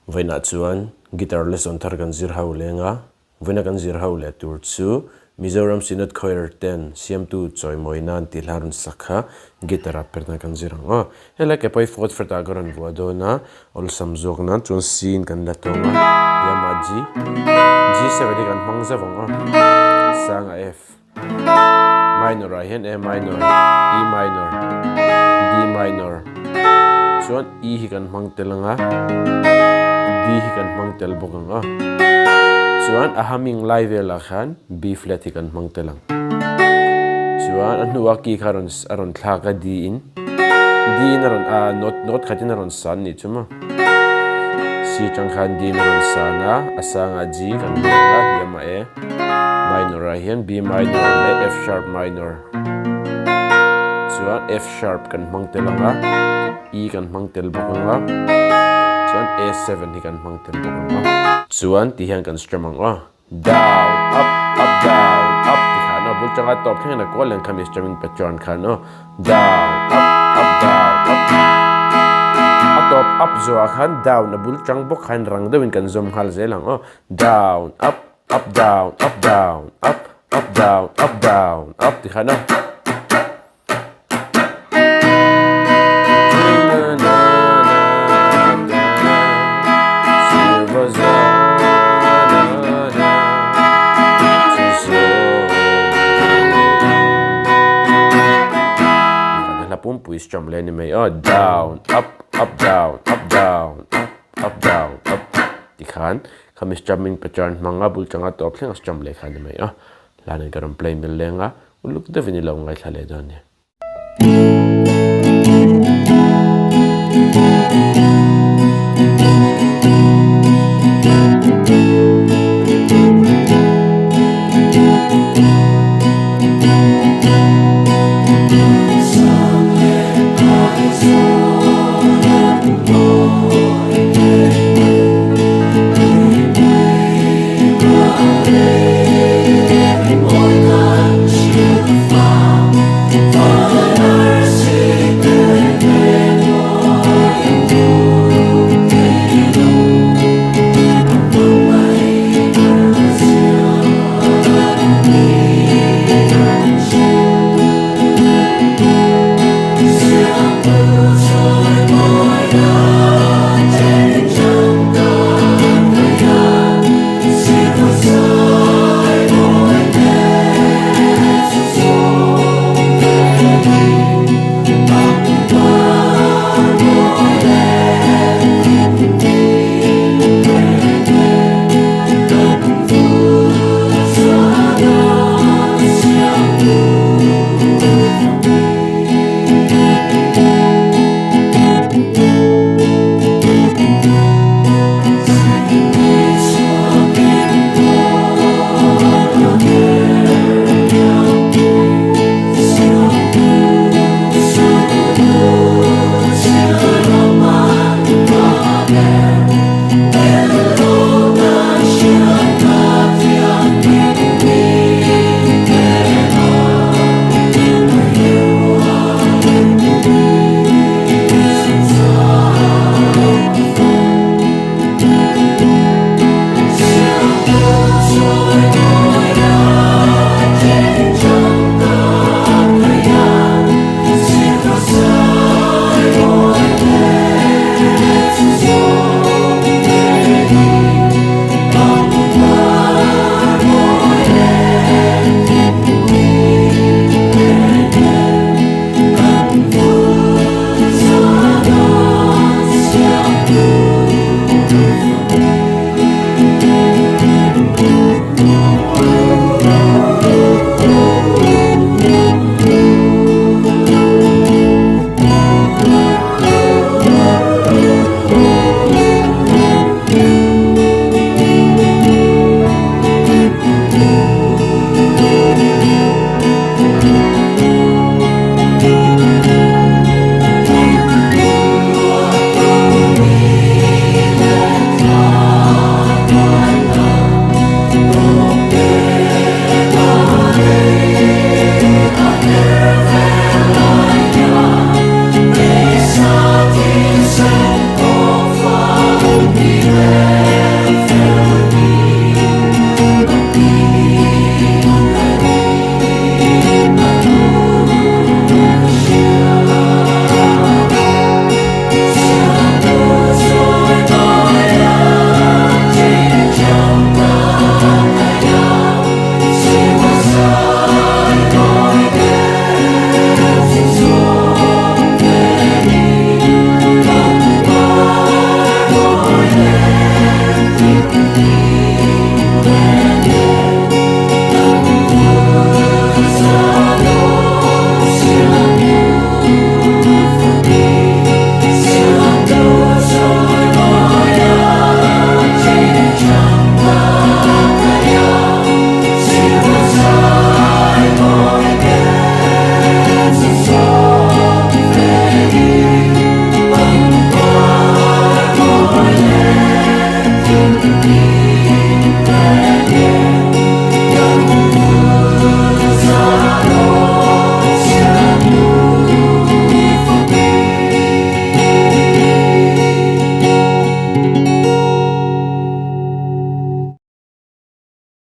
Vawiinah chuan guitar lesson thar kan zir ho leng a, vawiina kan zir ho leh tur chu Mizoram Synod Choir ten siamtu chawimawi nan tih hla rawn sak kha guitar ah perna kan zir ang aw. Helai ke pawh hi fourth fret ah ka rawn vuah dawn a, awlsam zawk nan chuan C in kan la tawng a, Yamaha G, G7 hi kan hmang zauh ang aw, sanga F. Minor ah hian A minor, E minor, D minor chuan E hi kan hmang tel ang a, D hi kan hmang tel bawk ang a, chuan a humming lai velah khan B flat hi kan hmang tel ang. Chuan a hnuah key kha a rawn thlak a D in, D in a rawn ah note note khatin a rawn san nih chu maw. C tang khan D in a rawn san a, a sangah G kan hmang a, hliamah E. Minor ah hian B minor leh F sharp minor chuan F sharp kan hmang tel ang a, E kan hmang tel bawk ang a, chuan A7 hi kan hmang tel bawk ang a. Chuan ti hian kan strum ang aw, down up up down up ti khan aw, bul tanga tawp thleng in a kual leh ang khami strumming pattern khan aw, down up up down up a tawp up zawhah khan down a bul tang bawk khan rang deuhin kan zawm nghal zel ang aw. Down, up, up, down, up, down, up, up, down, up, down, up ti khan a. Pumpui strum leh ni mai aw. Down, up, up, down, up, down, up, up, down, up ti khan. Khami strumming pattern hmanga bul tanga tawp thleng a strum leh kha a ni mai a, hlanin ka rawn play mil leng a, uluk deuhin i lo ngaithla leh dawn nia.